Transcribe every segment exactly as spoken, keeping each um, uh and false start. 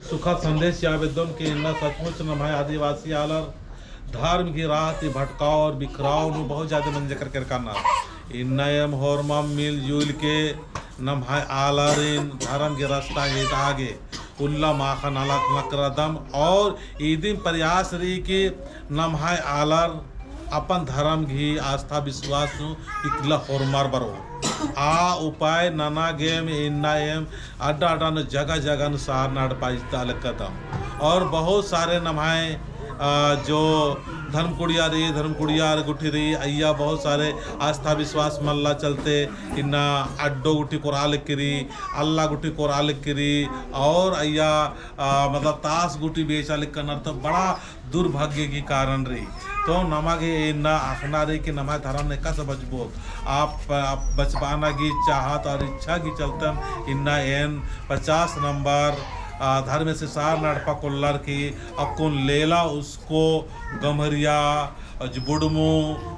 सुखद संदेश चिआ बेद्दोन कि इन्ना सचमुच नम्है आदिवासी आलर धर्म गही राह ती भटकाव और बिखराव नू बहुत ज्यादा मंजकर केरका रअनर। इन्ना एम होरमम मिलजुल के नम्है आलारिन धर्म गही रस्ता एदा गे उल्ला माखा नलख नकरदम और इदिम प्रयास रई कि नम्है आलर अपन धर्म गही आस्था विश्वास नू इकला होरमर बरओ। आ उपाय नना गेम इन्ना एम अड्डा अड्डा नू जगह जगह नू सरना एड़पा इजता लगदम। और बहुत सारे नम्है, आ, जो धर्म कुड़िया रई, धर्म कुड़िया गुट्ठी रई, अइय्या बहुत सारे आस्था विश्वास मल्ला चलते इन्ना अड्डो गुट्ठी कोरआ लगी रई, अल्ला गुट्ठी कोरआ लगी रई, और अइय्या, आ, मतलब तास गुट्ठी बेचा लगी रअनर, तो बड़ा दुर्भाग्य की कारण रई। तो नमा गे इन्ना अख़ना रई कि नम्है धर्म ने एकासे बचबओत। आप, आप बचबाना गही चाहत और इच्छा गही चलतन इन्ना एन पचास नंबर, आ, धर्मेस सरना एड़पा कोल्लर की अक्कुन लेला उसको गम्हरिया, अजबुड़मू,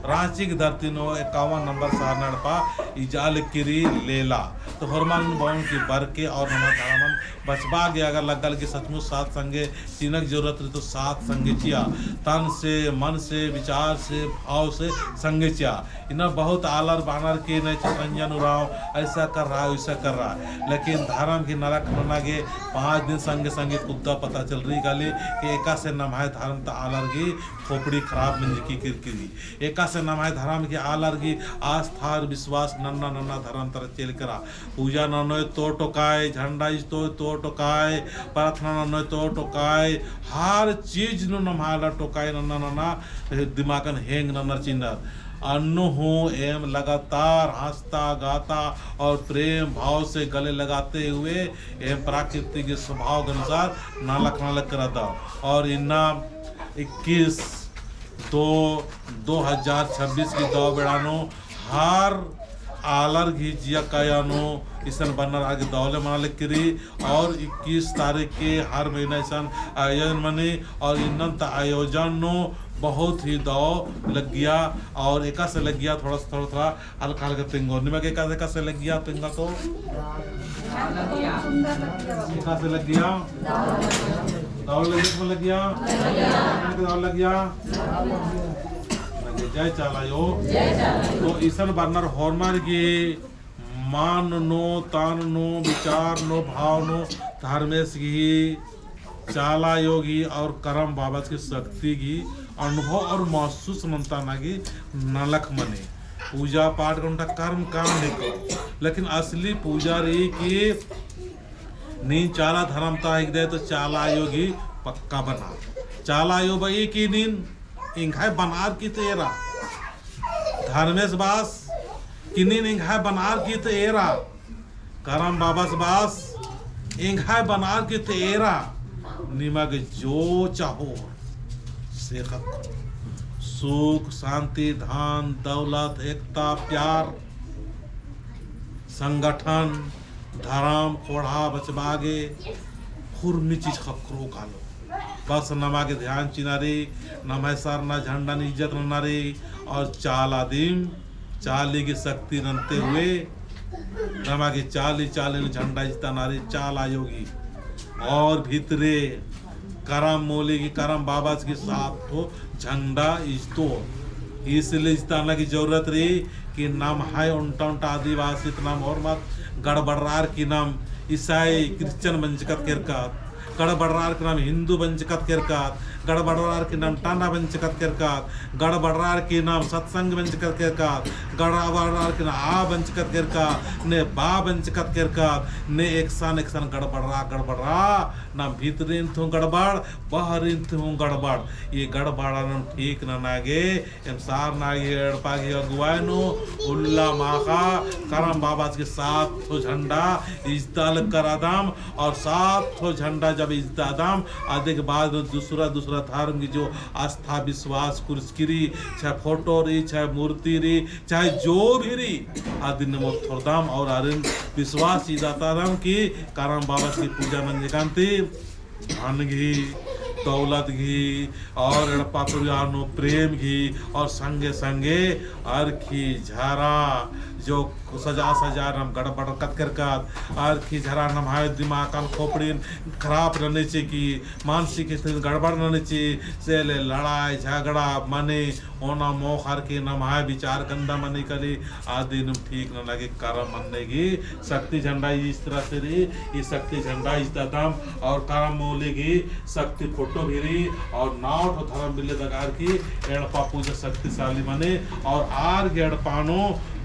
राँची की धरती नू एकावन नंबर सरना एड़पा इजआ लगी रई लेला। तो होरमन बओन की बरके और नम्है धर्मन बचबआ गे अगर लग्गा लगी सचमुच साथ संगे चिअना गे जरूरत रई तो साथ संगे चिआ। तन से, मन से, विचार से, भाव से संगे चिआ। इन्ना बहुत आलर बअनर कि नहीं चितरंजन उराँव ऐसा कर रहा है, वैसा कर रहा है। लेकिन धर्म गही नलख नना गे पाँच दिन संगे संगे कुद्दा पता चलरई काली कि एकासे नम्है धर्म ता आलर गही खोपड़ी खराब मंजकी केरकी रई। एकासे नम्है धर्म गही आलर गही आस्था और विश्वास नन्ना नन्ना धर्म तरा चेल केरा। पूजा ननोय तो टोकाय, झंडा इजतोय तो टोकाय, प्रार्थना ननोय तो टोकाय, हर चीज नू नम्है आलर टोकाय नन्ना नन्ना दिमागन hang नन्नर चिअनर। अन्नु हूँ एम लगातार हँसता गाता और प्रेम भाव से गले लगाते हुए एम प्राकृतिक स्वभाव के अनुसार नलख नलख केरदम। और इन्ना इक्कीस दो दो हजार छब्बीस की दव बेड़ा नू हर आलर गही जिया काया नू इसन बरनर आगे दव ले मना लगी रई। और इक्कीस तारीख के हर महीना इसन आयोजन मनी और इन्नन ता आयोजन नू बहुत ही दव लग्गिया और एकासे लग्गिया थोड़ा सा, थोड़ा, थोड़ा हल्का हल्का तेंगो। निमा गे एकासे, एकासे लग्गिया तेंगा तो? एकासे लग्गिया? दव लग्गिया, लग्गिया? दव लग्गिया? जय चाला आयो। तो इसन बरनर होरमर गही मन नू, तन नू, विचार नू, भाव नू, धर्मेस गही, चाला आयो गही और करम बाबस गही शक्ति गही अनुभव और महसूस नन्ताना गही नलख मनी। पूजा पाठ का ओन्टा कर्म कांड हेके, लेकिन असली पूजा रई कि नीन चाला धरम ता हिकदय तो चाला आयो गही पक्का बना। चाला आयो बई कि नीन एंग्है बनार की तो एरा। धर्मेस बास कि नीन एंग्है बनार की तो एरा। करम बाबस बास एंग्है बनार की तो एरा। निमा गे जो चाहो से ख़क्खरो। सुख, शांति, धन, दौलत, एकता, प्यार, संगठन, धरम, ख़ोंड़हा बचबआ गे हुरमी चीज ख़क्खरो कालो। बस नमा गे ध्यान चिअना रई, नम्है सरना झंडन इज्जत नन्ना रई और चाला दिम चाली गही शक्ति नन्ते हुए नमा गे चाली, चाली नू झंडा इजताना रई चाला आयो गही। और भितरे करम मूली गही, करम बाबस गही सात ठो झंडा इजतो। इसलिए इजताना गही जरूरत रई कि नम्है ओन्टा ओन्टा आदिवासी ता नाम होरमत गड़बड़रअर की नाम ईसाई, क्रिश्चियन बंचकत केरकत, गड़बड़रअर की नाम हिन्दू बंचकत केरकत, गड़बड़रअर की नाम टाना बंचकत केरकत, गड़बड़रअर की नाम सत्संग बंचकत केरकत, गड़बड़रअर की नाम आ बंचकत केरकत, ने बा बंचकत केरकत, ने एकसन एकसन गड़बड़रआ, गड़बड़रआ, नाम भितरिन ती हूँ गड़बड़, बहरिन ती हूँ गड़बड़। ये गड़बड़न ठीक नना गे एम सरना गही एड़पा गही अगुवाई नू उल्ला माख़ा करम बाबस गही सात ठो झंडा इजता लक्करदम। और सात ठो झंडा जब इजतादम, अदि के बाद दूसरा दूसरा धर्म गही जो आस्था विश्वास कुर्सी रई, चाहे फोटो रई, चाहे मूर्ति रई, चाहे जो भी रई, अदिन मोथरदम और आरिन विश्वास इजतादम कि करम बाबस गही पूजा मंजकन ती धन गही, दौलत गही और एड़पा परिवार नू प्रेम गही और संगे संगे अरखी, झरा, जो सजा सजा नम गड़बड़ कत केरकत, अरखी झरा नम्है दिमागन खोपड़िन खराब नने ची कि मानसिक स्थिति गड़बड़ नने ची, से ले लड़ाई झगड़ा मनी ओना मोख़र की नम्है विचार गंदा मनी काली, आदिन ठीक नना गे करम मन्ने गे शक्ति झंडा इस तरह से रई, ई शक्ति झंडा इजतादम और करम मूली गे शक्ति फोटो भी रई और नौ ठो धरम बिल्ले दगार की एड़पा पूजा शक्तिशाली मनी और आर गे एड़पा नू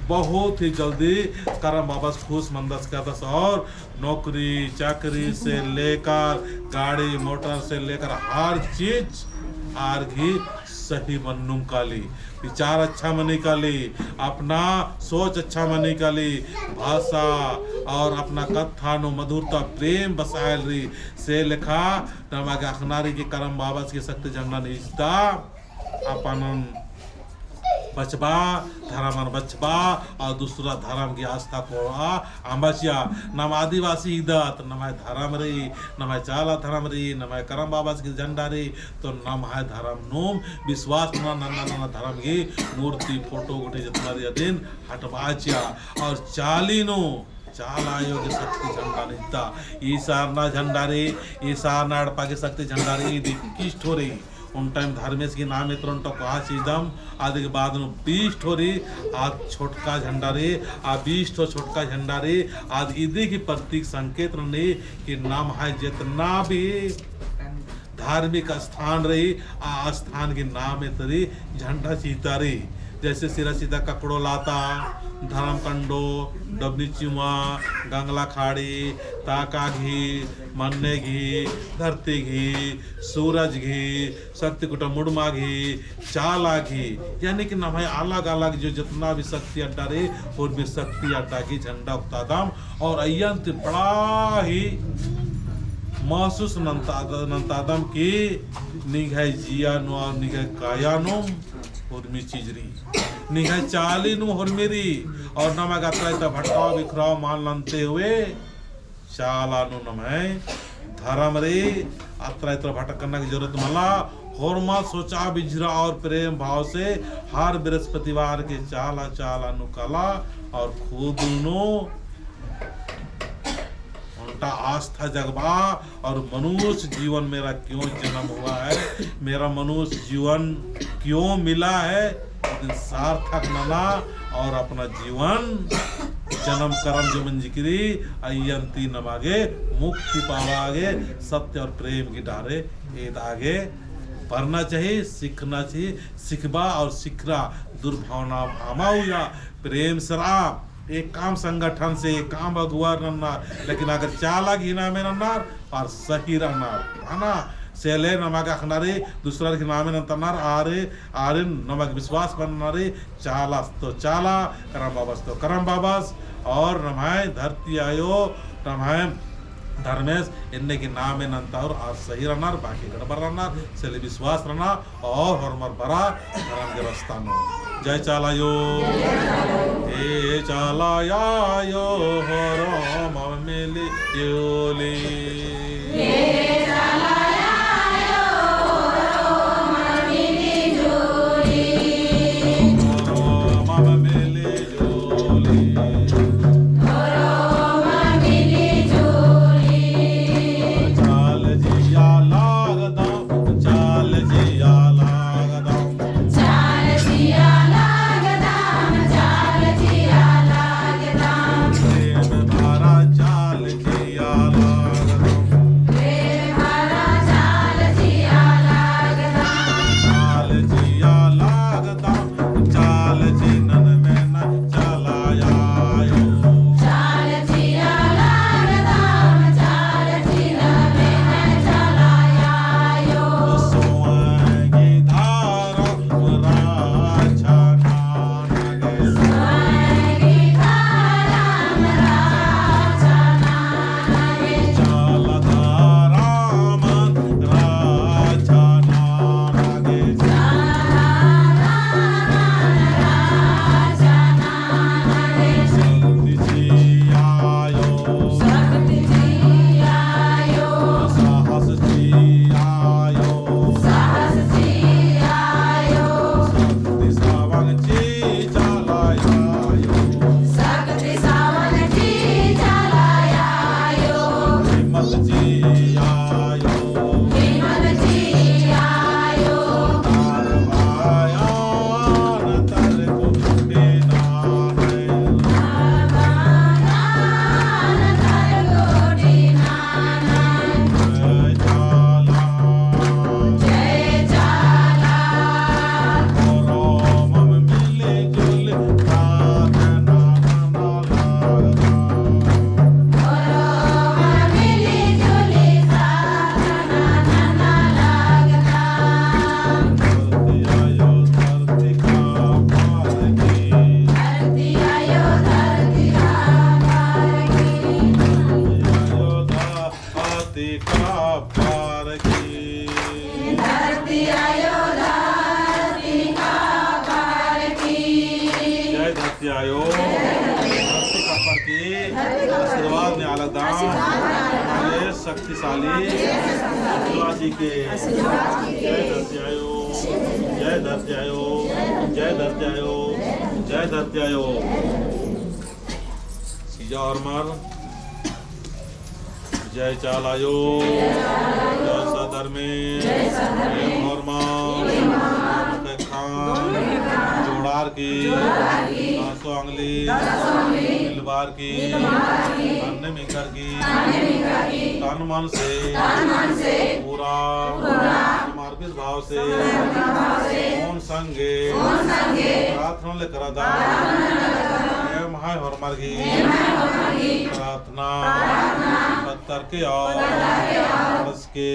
बहुत ही जल्दी करम बाबस खुश मंदस करदस और नौकरी चाकरी से लेकर गाड़ी मोटर से लेकर हर चीज आर गे सही मन्नुम काली, विचार अच्छा मनी काली, अपना सोच अच्छा मनी काली, भाषा और अपना कत्था नू मधुरता प्रेम बसायल रई, से लेखा नमा गे अख़ना रई कि करम बाबस गे शक्ति झंडन इजता, अपनन बचबा, धरमन बचबा और दूसरा धरम गे आस्था कोड़ा अम्बा चिआ। नम आदिवासी इदत, नम्है धरम रई, नम्है चाला धरम रई, नम्है करम बाबस गे झंडा रई, तो नम्है धरम नूम विश्वास नना, नन्ना नन्ना धरम गे मूर्ति फोटो गुट्ठी जतना रई अदिन हटबा चिआ। और चाली नू चाला आयो गे शक्ति झंडा निता। ई सरना झंडा रई, ई सरना एड़पा गे शक्ति झंडा रई, इदी इक्कीस ठो रई। उन time धर्मेस गे नामे तरा ओन्टा कोहा चिदम, आद गे बाद नू बीस ठो रई, आद छोटका झंडा रई, आ बीस ठो छोटका झंडा रई, आद इदी गे प्रतीक संकेत ननी कि नम्है जेतना भी धार्मिक स्थान रई, आ स्थान गे नामे तरी झंडा चिता रई। जैसे सिरासिता ककड़ो लाता, धरम कंडो, डबनी चिमा, गंगला खाड़ी, ताका घी, मन्ने घी, धरती घी, सूरज घी, शक्ति कुटा मुड़मा घी, चाला घी, यानी कि नम्है अलग-अलग जो जितना भी शक्ति अड्डा रई, उर्मी शक्ति अड्डा घी झंडा उक्तादम और अइय्यन ती बड़ा ही महसूस नन्ताद-, नन्तादम कि निंग्है जिया नू और निंग्है काया नू उर्मी चीज रई, निंग्है चाली नू उर्मी रई और नमा गे अतरा इतरा भटकाव बिखराव मल नन्ते हुए चाला नू नम्है धरम रई, अतरा इतरा भटकना की जरूरत मला। होरमा सोचा बिजरा और प्रेम भाव से हर बृहस्पतिवार के चाला चाला नू काला और खुद नू ओन्टा आस्था जगबा और मनुष्य जीवन मेरा क्यों जन्म हुआ है, मेरा मनुष्य जीवन क्यों मिला है, इदिन सार्थक नना और अपना जीवन जन्म करम जो मंजकी रई, अइय्यन ती नमा गे मुक्ति पावा गे सत्य और प्रेम की डहरे एदा गे बरना चाही, सिखना चाही, सिखबा और सिखरा दुर्भावना अमा उइया, प्रेम से रआ, एकअम संगठन से, एकअम अगुवर नन्नर, लेकिन अगर चाला घी नामे नन्नर, आर सही रअनर, है ना? से ले नमा गे अख़ना रई, दूसरा घी नामे नन्तनर, आर, आरिन नमा गे विश्वास मन्ना रई, चालास तो चाला, करम बाबस तो करम बाबस, और नम्है धरती आयो, नम्है धर्मेस, एन्ने घी नामे नन्ता और आर सही रअनर, बाकी गड़बड़ रअनर, से ले विश्वास रअना, और होरमर बरा धरम गे रस्ता नू। जय चाला आयो। ए चाला आयो होरमर मिली जुली। होरमर मिली जुली। चाल जिया लागदम, चाल जिया लागदम। चाल जिया लागदम, चाल जिया लागदम। प्रेम भरा चाल जिया लागदम। पार की। धरती आयो, धरती का पार की। जय धरती आयो, धरती का पार की। आशीर्वाद नेआलदम हमारे शक्तिशाली शिवाजी के। जय धरती आयो, जय धरती आयो, जय धरती आयो, जय धरती आयो। सिया होरमर, जय चाला आयो, जय सधर्मे, जय होरमर, ख़ेक्खन जोड़ार की, दसो अंगली मिलबार की, तन्ने मिंकर की, तन मन से पूरा समर्पित भाव से, ओन संगे प्रार्थना ले करदम। एम्है होरमर गही प्रार्थना पत्तर के और पड़स के।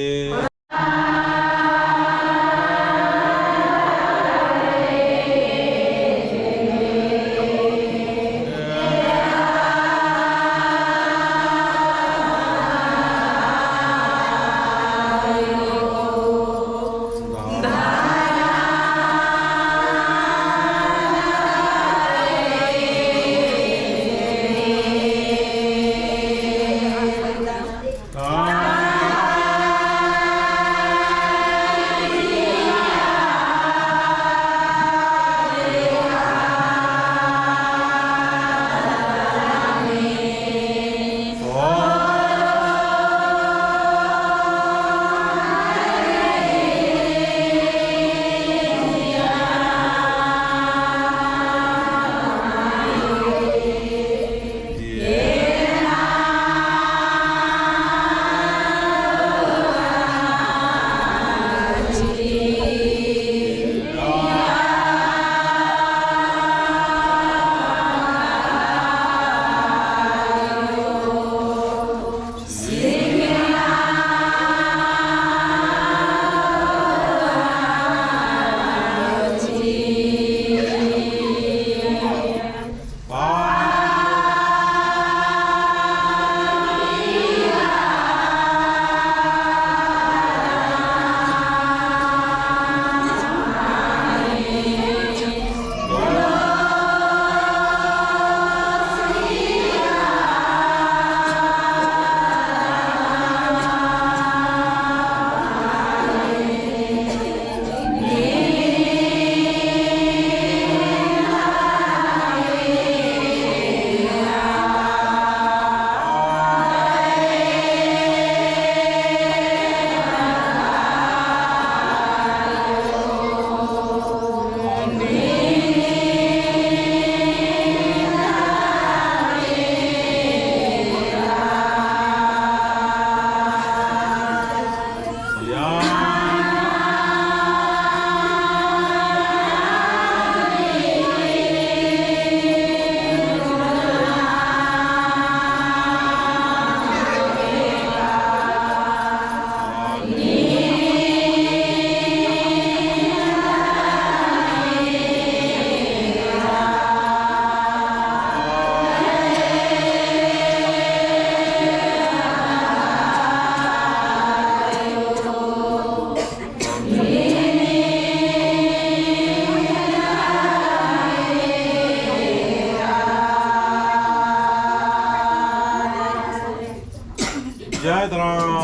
जय धरम,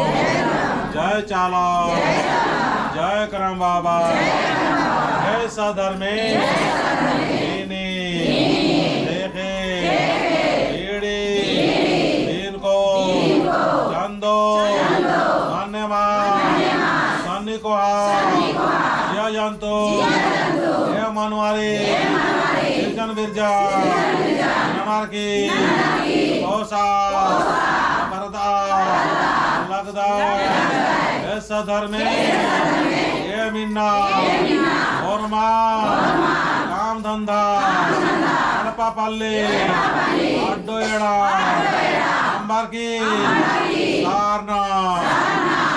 जय चाला, जय करम बाबा, जय सधर्मे, इनी, देखे, बीड़ी, बीनको, चंदो, मन्नेमा, सन्नी कोहा, जिया जंतु, ए मनवारी, सिरजन बिरजन, ननर की, पोसा, परदा, लगदा, ए सधर्मे, एम इन्ना, होरमा, काम धंधा, एड़पा पल्ली, अड्डो एड़ा, अम्बर की, सारना,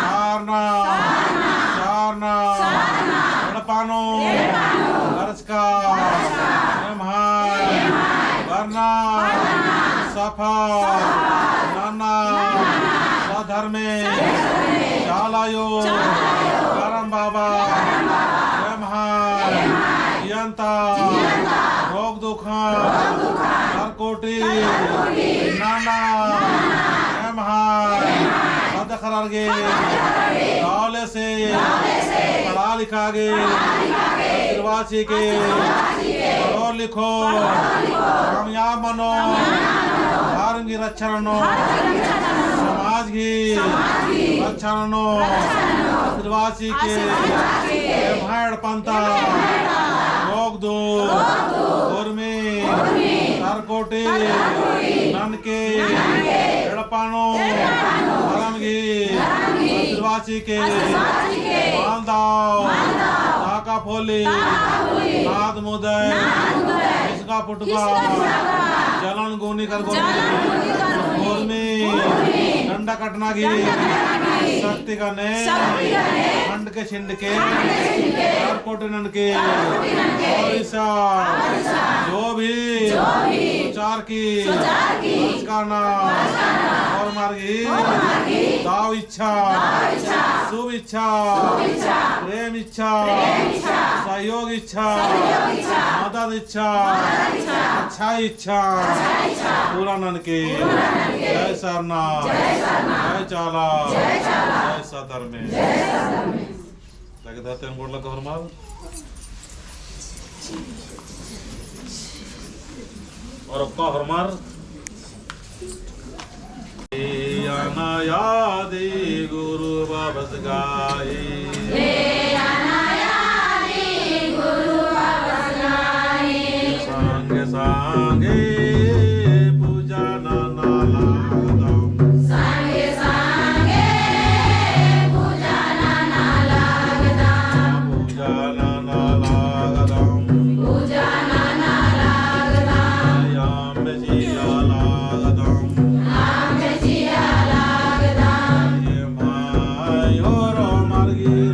सारना, सारना, एड़पा नू, बरचका, एम्है, बरना, सफा, नना, सधर्मे, चाला, आयो, करम बाबा, एम्है जियन्ता, रोग दुखन, सरकोटी, नना, एम्है, बदखरर गे, दौले से, पढ़ा लिखा गे, आशीर्वाद चिके, पढ़ो लिखो, कामयाब मनो, धर्म गही रक्षा ननो, समाज गही रक्षा ननो, आशीर्वाद चिके, एम्है एड़पन्ता, रोग दुख, उर्मी, सरकोटी, ननके, एड़पा नू, धर्म गही, आशीर्वाद चिके, मालदव, ताका फोली, नाद मुदय, खिसका फुटका, जलन गुनी करगोनी, उर्मी, डंडा कटना गही, शक्ति गने, खंड के छिंड के, सरकोटी ननके, और इसा, जो भी, सुचार की, बचकाना, और मार्गी, दाव इच्छा, शुभ इच्छा, प्रेम इच्छा, सहयोग इच्छा, मदद इच्छा, अच्छा इच्छा, पूरा ननके। जय सरना, जय चाला, जय सत धर्मेस। तक धरते गोड़ लगा होरमर। और अक्का होरमर। अनायादि गुरु बाबस गाई। संगे संगे पूजा नना लागदम। संगे संगे पूजा नना लागदम। पूजा नना लागदम। पूजा नना लागदम। अम्म चिआ लागदम। अम्म चिआ लागदम। एम्है होरमर गही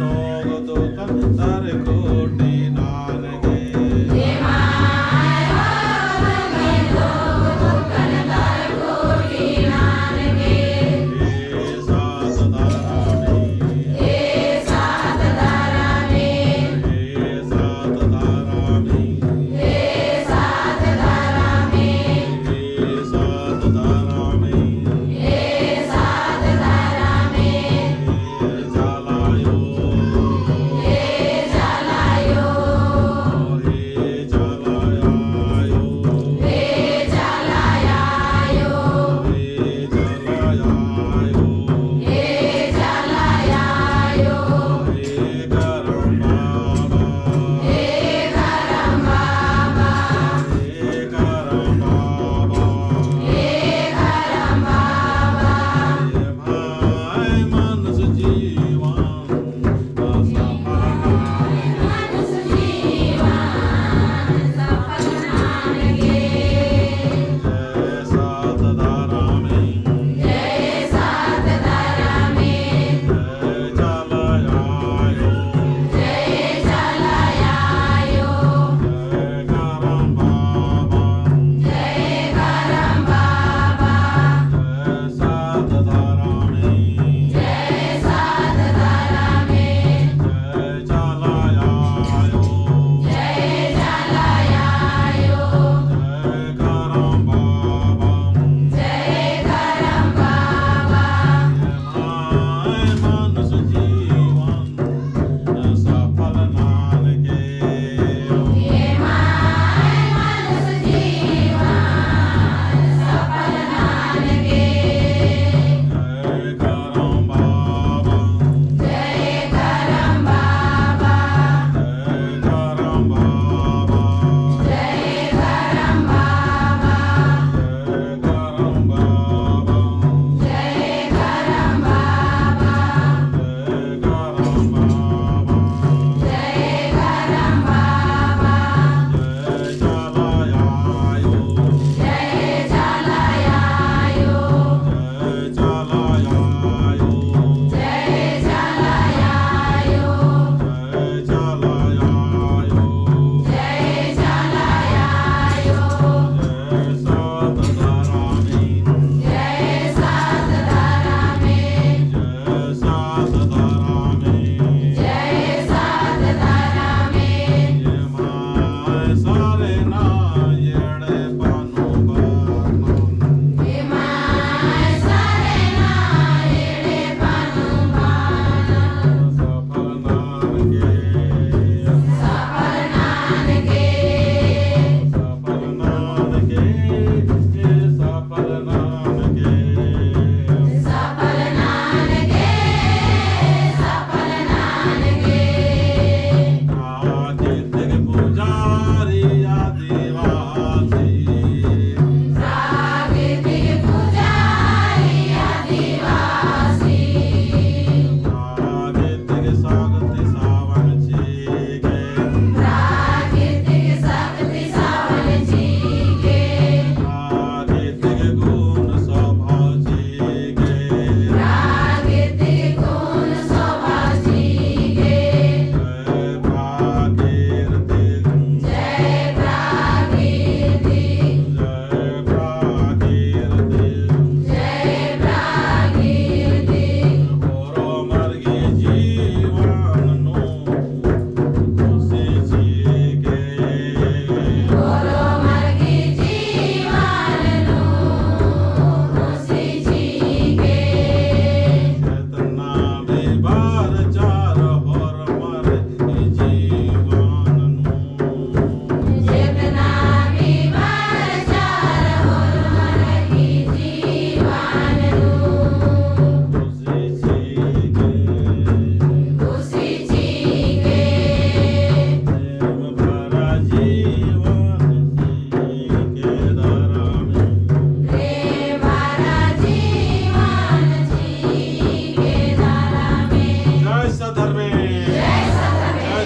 सत धर्मे। जय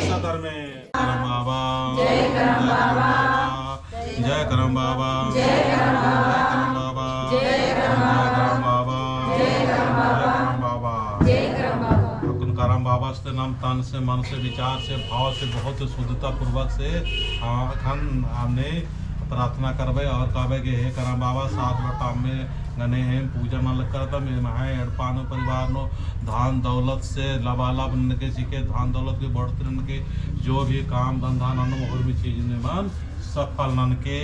सत धर्मे। करम बाबा। जय करम बाबा। जय करम बाबा। जय करम बाबा। जय करम बाबा। अक्कुन करम बाबा से नाम तन से, मन से, विचार से, भाव से बहुत शुद्धता पूर्वक से, हाँ, अखन हमने प्रार्थना करबे और कहबे कि हे करम बाबा, सात लोटा अम्म गने हेम पूजा नलख करदम, एम्है एड़पा नू परिवार नू धन दौलत से लबालब ननके चिके, धन दौलत के बढ़ोतरी ननके, जो भी काम धंधा ननोम उर्मी चीज नू एमन सफल ननके।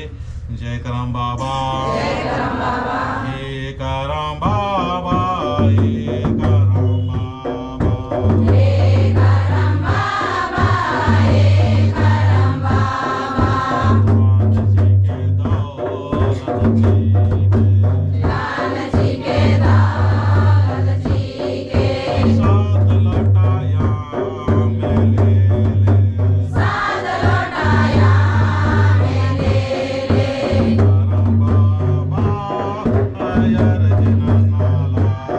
जय करम बाबा। जय करम बाबा। हे करम बाबा, हे करम बाबा। हे करम बाबा, हे करम बाबा। धन चिके दौलत चिके। धन चिके दौलत चिके। सात लोटा अम्म ले ले। सात लोटा अम्म ले ले। करम बाबा आयर जिना नाला।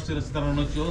सिरस्तर नोचो।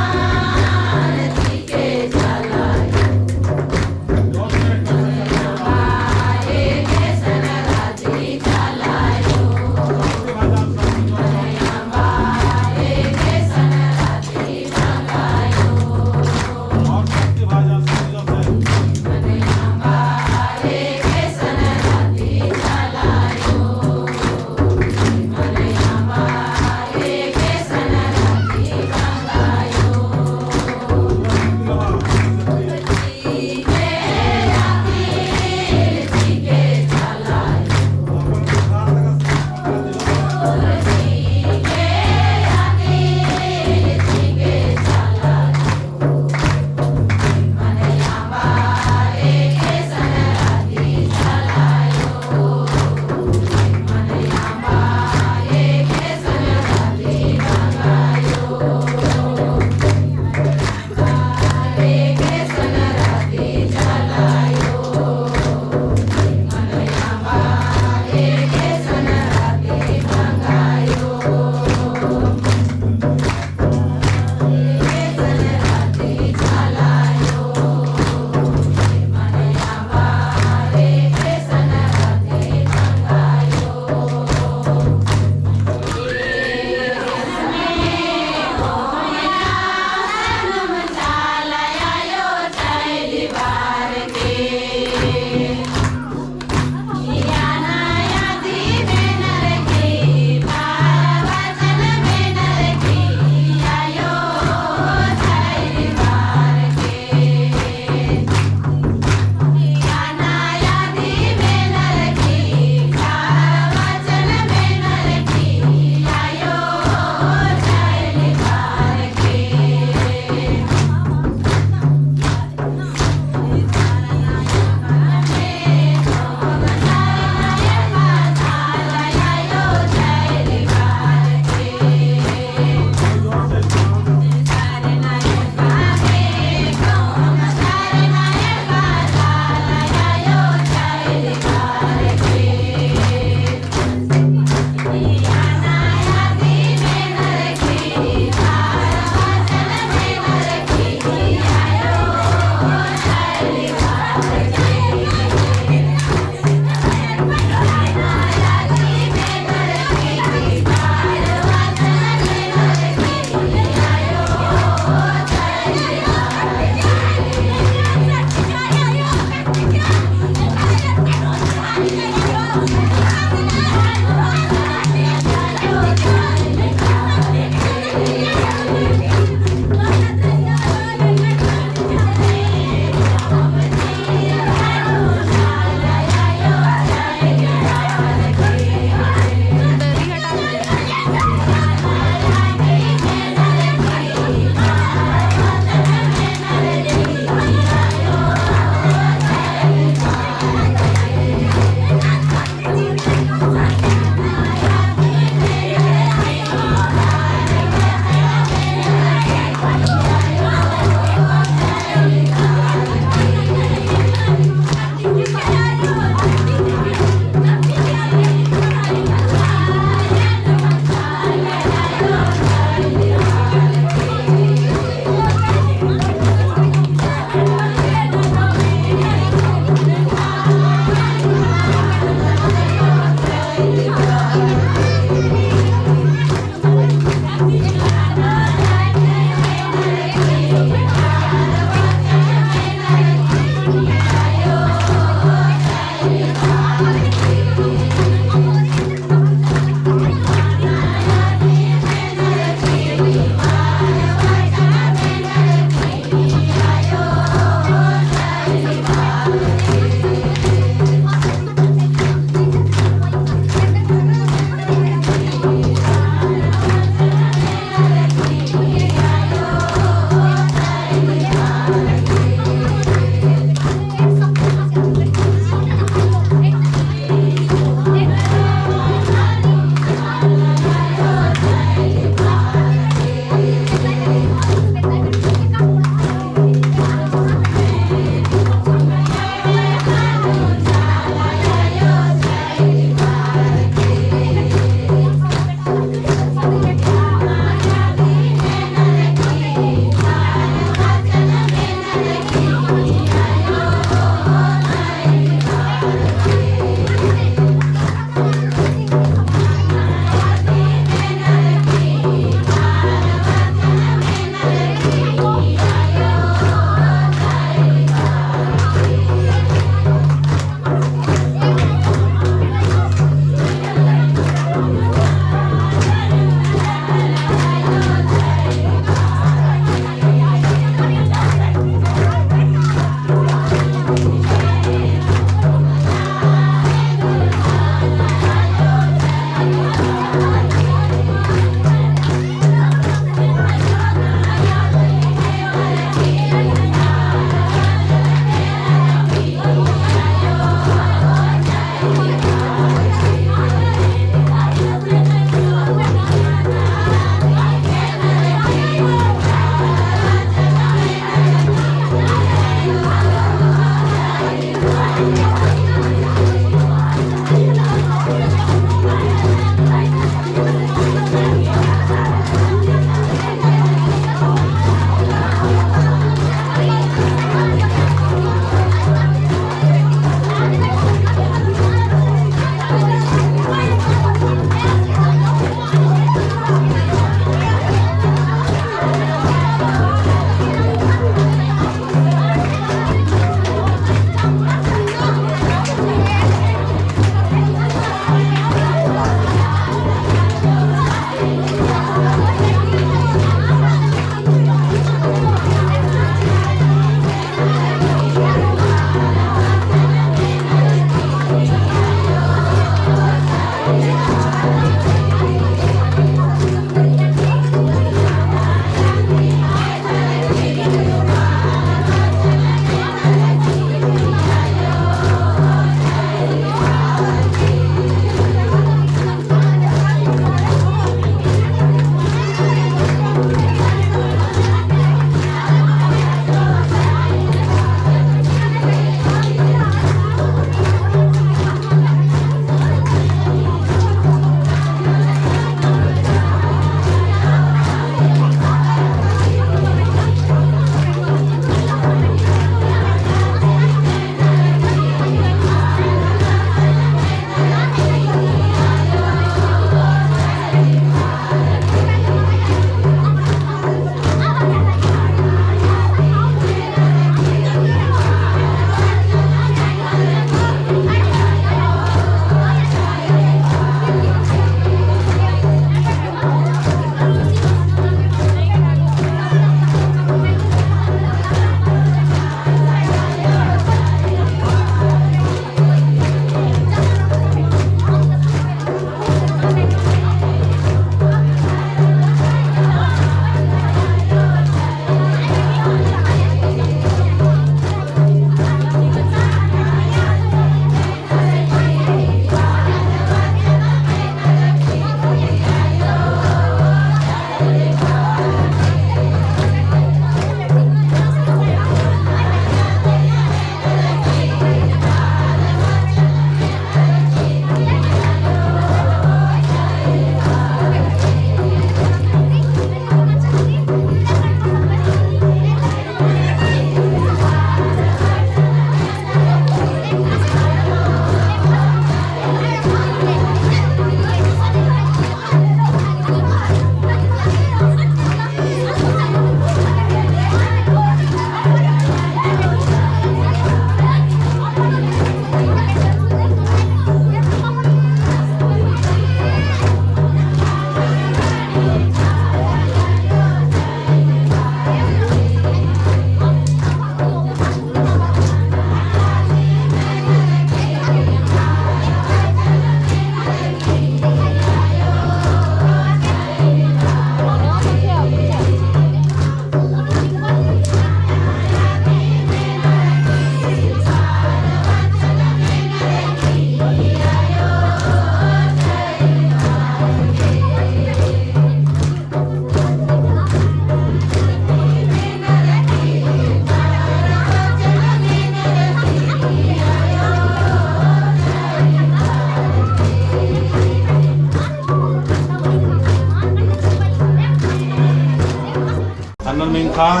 ख़ेक्खन,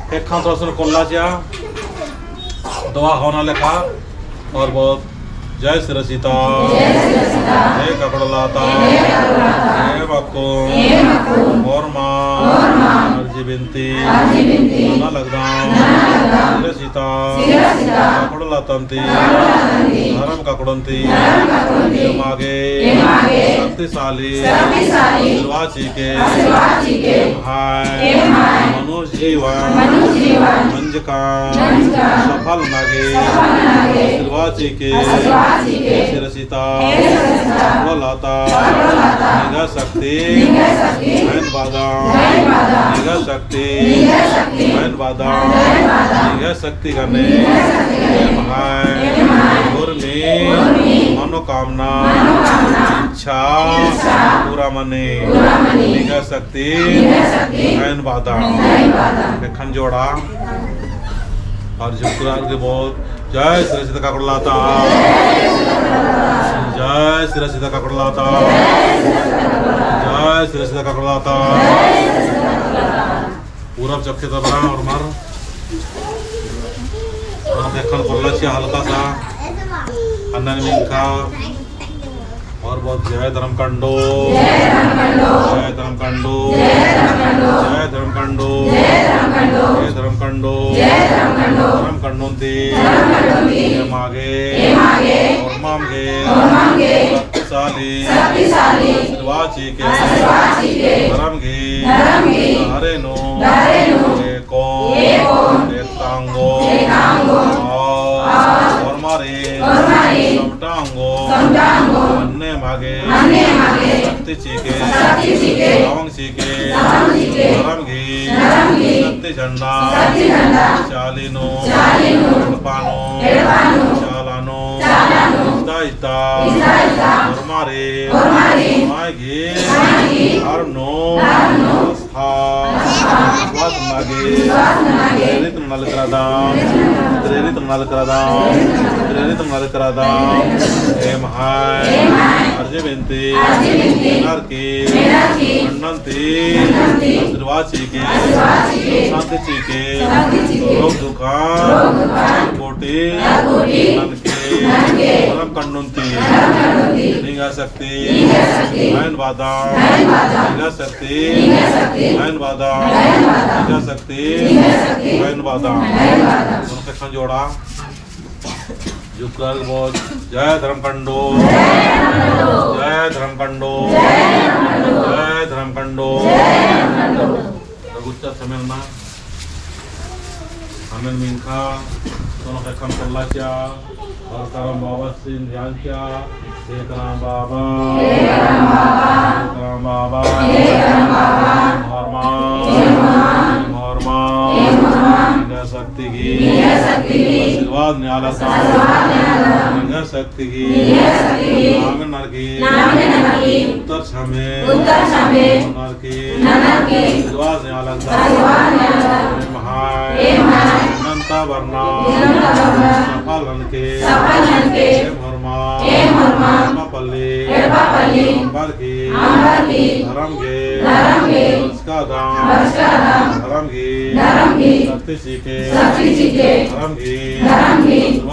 ख़ेक्खन थोड़ा सा कोल्ला चिआ, दवा होना लेखा, और बहुत जय सिरा सीता, हे ककड़ोलता, हे मक्कुन, होरमा, अर्जी बिनती, नना लगदम, सिरा सीता, ककड़ोलतन ती, धर्म ककड़ोन ती, एमागे, शक्तिशाली, आशीर्वाद चिके, मनुष्य जीवन, मंजका, सफल नना गे, आशीर्वाद चिके, सिरा सीता, ककड़ोलता, निंग्है शक्ति, एन बअदम, निंग्है शक्ति, एन बअदम, निंग्है शक्ति गने, एम्है, उर्मी, मनोकामना, इच्छा, पूरा मनी, निंग्है शक्ति, एन बअदम। एखन जोड़ा। और जुक्रार के बहुत जय सिरा सीता ककड़ोलता। जय सिरा सीता ककड़ोलता। जय सिरा सीता ककड़ोलता। पूरब चक्के तबरा और मर। और एखन कोल्ला चिआ हल्का सा। अन्नन मिंखा। और बहुत जय धर्म कंडो, जय धर्म कंडो, धर्म कंडो ती, एमागे, होरमागे, शक्तिशाली, आशीर्वाद चिके, धर्म गही, डहरे नू, एकोन, एकतांगो, और होरमारिन, समटांगो, अन्ने मागे, शक्ति चिके, लवंग चिके, धर्म गही, शक्ति झंडा, चाली नू, एड़पा नू, चाला नू, इजता इजता, होरमारिन, माय गही, हर नू, हाँ, विश्वास नना गे, प्रेरित नना लगदम, प्रेरित नना लगदम, प्रेरित नना लगदम। एम्है, अर्जी बिनती, मेनर की, खंडन ती, आशीर्वाद चिके, शांति चिके, रोग दुखन, कोटि, ननके, धर्म कंडोन ती, निंग्है शक्ति, एन बअदम, निंग्है शक्ति, एन बअदम, निंग्है शक्ति, एन बअदम। दोनों एखन जोड़ा। जुक्रार बहुत जय धर्म कंडो, जय धर्म कंडो, जय धर्म कंडो। रघुच्चा समय ना। हमें मिंखा, दोनों एखन कोल्ला चिआ, और करम बाबासिन ध्यान चिआ, हे करम बाबा, हे करम बाबा, हे होरमा, होरमा, निंग्है शक्ति गही, आशीर्वाद नेआ लगदम, निंग्है शक्ति गही, नामे ननके, उत्तर छमे, ननके, आशीर्वाद नेआ लगदम। एम्है, अनंता बरना, सफल ननके, एम होरमा, एड़पा पल्ली, अम्बर गही, धर्म गही, बरचकादम, धर्म गही, शक्ति चिके, धर्म गही,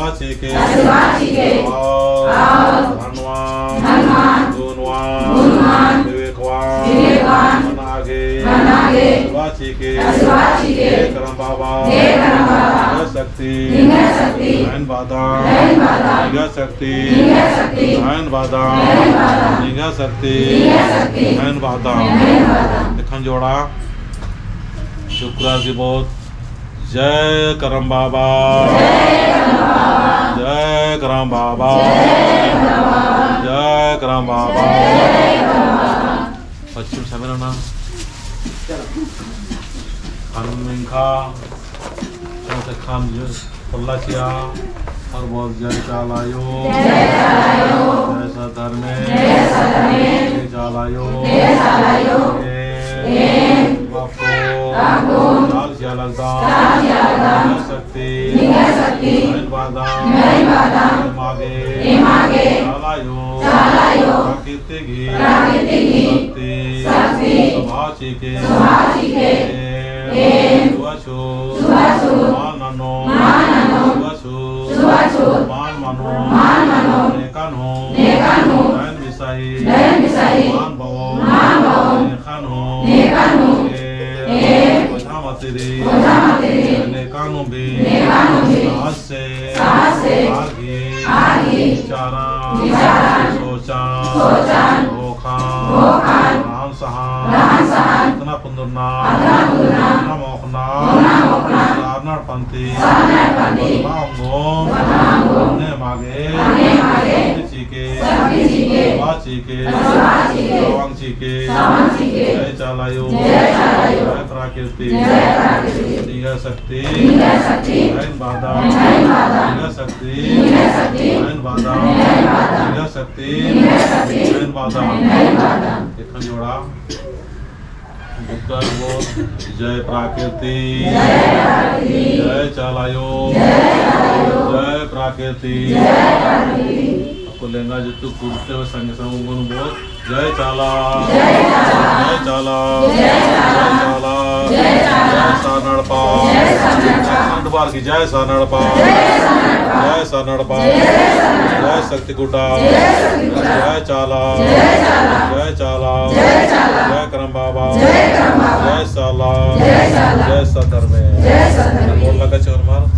आशीर्वाद चिके, और धनवान, गुणवान, विवेकवान, नना गे, आशीर्वाद चिके, हे करम बाबा, निंग्है शक्ति, एन बअदम, निंग्है शक्ति, एन बअदम, निंग्है शक्ति, एन बअदम। एखन जोड़ा। जुक्रार की बहुत जय करम बाबा, जय करम बाबा, जय करम बाबा। पश्चिम समय ना। हनुमिंखा, जैसे खान जो कोल्ला चिआ, और बहुत जय चाला आयो, जय सत धर्मे, जय चाला आयो, एम अक्कुन चाल चिआ लगदम, निंग्है शक्ति, एन बअदम, एमागे, चाला आयो, प्राकृतिक गही, शक्ति, स्वभाव चिके, एम एम। छुआछूत। छुआछूत। मल ननोर। मल ननोर। छुआछूत। छुआछूत। मल मनोर। मल मनोर। नेकन हूँ। नेकन हूँ। डैन बिसाही। डैन बिसाही। मल बओर। मल बओर। नेकन हूँ। नेकन हूँ। एम। एम। ओझा मतिरी। ओझा मतिरी। नेकन हूँ भी। नेकन हूँ भी। साहस से। साहस से। आगी। आगी। विचारन। विचारन। सोचन। सोचन। ख़ोख़न। ख़ोख़न। रहन सहन। रहन सहन। अदना पुंदुरना। अदना पुंदुरना। अदना मोख़ना। अदना मोख़ना। सरना एड़पन्ती। सरना एड़पन्ती। बदला ओंगोम। बदला ओंगोम। अन्ने मागे। अन्ने मागे। शक्ति चिके। शक्ति चिके। सेवा चिके। सेवा चिके। सवंग चिके। सवंग चिके। जय चाला आयो। जय चाला आयो। जय प्राकृति। जय प्राकृति। निंग्है शक्ति। निंग्है शक्ति। एन बादम। एन बादम। निंग्है शक्ति। निंग्है शक्ति। एन बादम। एन बादम। निंग्है शक्ति। निंग्है शक्ति। एन बादम। एन बादम। एखन जोड़ा। बुक्कर बोल, जय प्राकृति। जय प्राकृति। जय चाला आयो। जय चाला आयो। जय प्राकृति। जय प्राकृति। अक्कु लेंगा जित्तु कुर्ते हो संगे संग उंगन बोल, जय चाला। जय चाला। जय चाला। जय चाला। जय सरना एड़पा। जय सरना एड़पा। जय सरना एड़पा। जय सरना एड़पा। जय सरना एड़पा। जय शक्ति गुड्डा। जय शक्ति गुड्डा। जय चाला। जय चाला। जय चाला। जय चाला। जय करम बाबा। जय करम बाबा। जय साला। जय साला। जय सत धर्मे। जय सत धर्मे। बोल लगा चोर मार।